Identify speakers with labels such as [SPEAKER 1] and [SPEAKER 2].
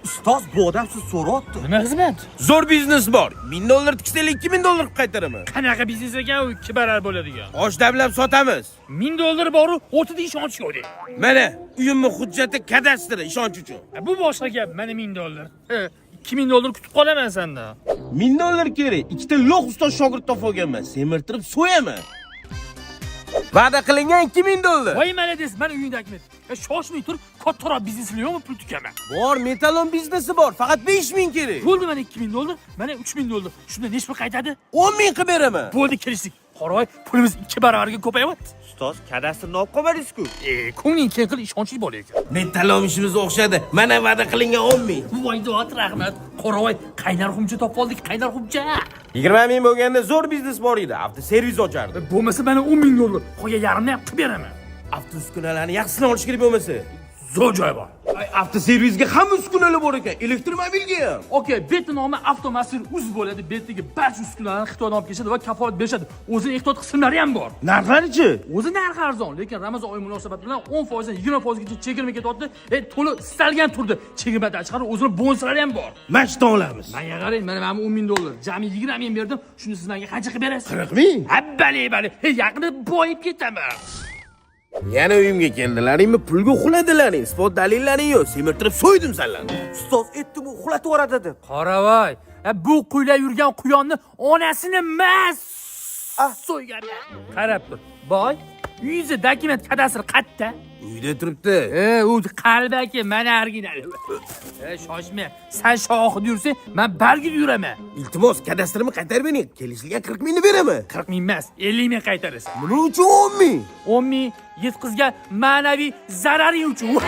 [SPEAKER 1] Ustoz, bu odam siz so'rayapti.
[SPEAKER 2] Nima xizmat?
[SPEAKER 3] Zo'r biznes bor. 1000 dollar tiksangiz, 2000 dollar qilib qaytaraman.
[SPEAKER 2] Qanaqa biznes ekan u, 2 barobar bo'ladigan?
[SPEAKER 3] Osh damlab sotamiz.
[SPEAKER 2] 1000 dollar boru, o'rtada ishonch yo'q de.
[SPEAKER 3] Mana uyimni hujjati, kadastri ishonch uchun.
[SPEAKER 2] Ha, bu boshqa gap. Mana 1000 dollar. He, 2000 dollar kutib qolaman sendan.
[SPEAKER 3] 1000 dollar kerak. Ikkita lo'q ustoz shogird topib olganman. Semirtirib so'yaman. Va'da qilingan 2000 dollar.
[SPEAKER 2] Voy, молодец, mana uyingda документ. E, shoshmay tur, kattaroq bizneslar yo'qmi, pul tukaman.
[SPEAKER 3] Bor, metalon biznesi bor. Faqat 5000 kerak.
[SPEAKER 2] Bo'ldi, mana 2000 dollar, mana 3000 dollar. Shunda nechi pul qaytadi?
[SPEAKER 3] 10 ming qilib beraman.
[SPEAKER 2] Bo'ldi, kelishdik. Qoravoy, pulimiz 2 barobarga ko'payyapti.
[SPEAKER 1] Ustoz, kadastrni olib qolmadingiz-ku.
[SPEAKER 2] E, ko'ngling keng qil, ishonchli bola ekan.
[SPEAKER 3] Metalon ishimiz o'xshadi. Mana va'da qilingan 10 ming.
[SPEAKER 2] Voy dod, rahmat. Qoravoy, qaynar xumcha topib oldik, qaynar xumcha.
[SPEAKER 3] 20 ming bo'lganda zo'r biznes bor edi. Avtoservis ochardim.
[SPEAKER 2] Bo'lmasa mana 10 ming dollar. Qolgan yarmini ham qilib beraman.
[SPEAKER 3] Avto uskunalarni yaxshisini olish kerak bo'lmasa.
[SPEAKER 2] Zo'r joy bor.
[SPEAKER 3] Ay, avtoservisga hamma uskunalar bor ekan. Elektromobilga ham.
[SPEAKER 2] Okey, bet nomi Avtomasir uz bo'ladi. Betdagi barcha uskunalarni Xitoydan olib kelishadi va kafolat berishadi. O'zini ehtiyot qismlari ham bor.
[SPEAKER 3] Narxlarichi?
[SPEAKER 2] O'zi narxi arzon, lekin Ramazon oyi munosabati bilan 10% dan 20% gacha chegirma ketyapti. E, to'la istalgan turda chegirmadan tashqari o'zini bonuslari ham bor.
[SPEAKER 3] Mashta olamiz.
[SPEAKER 2] Menga qarang, mana 10 ming dollar. Jami 20 ming berdim. Shuni siz menga qancha qilib berasiz?
[SPEAKER 3] 40 ming.
[SPEAKER 2] Ha, bale, bale. Hey, yaqinda boyib ketaman.
[SPEAKER 3] Yana uyimga keldilaringmi, pulga uxladilaring. Isbot dalillaring yo'q. Semirtirib so'ydim sanlarni.
[SPEAKER 1] Ustoz, aytdim, uxlatib yuboradi deb.
[SPEAKER 2] Qoravoy, ha, bu quylab yurgan quyonni onasini emas, so'yganman. Qarab tur. Boy, uyingizni документ, kadastr qayerda?
[SPEAKER 3] Uyda turibdi.
[SPEAKER 2] E, u qalbaki, mana original. E, shoshma. San shoxida yursang, man bargida yuraman.
[SPEAKER 3] Iltimos, kadastrimni qaytarib bering. Kelishilgan 40 mingni beraman.
[SPEAKER 2] 40 ming emas, 50 ming qaytarasan.
[SPEAKER 3] Nima uchun 10 ming?
[SPEAKER 2] 10 ming yetkazgan ma'naviy zararing uchun.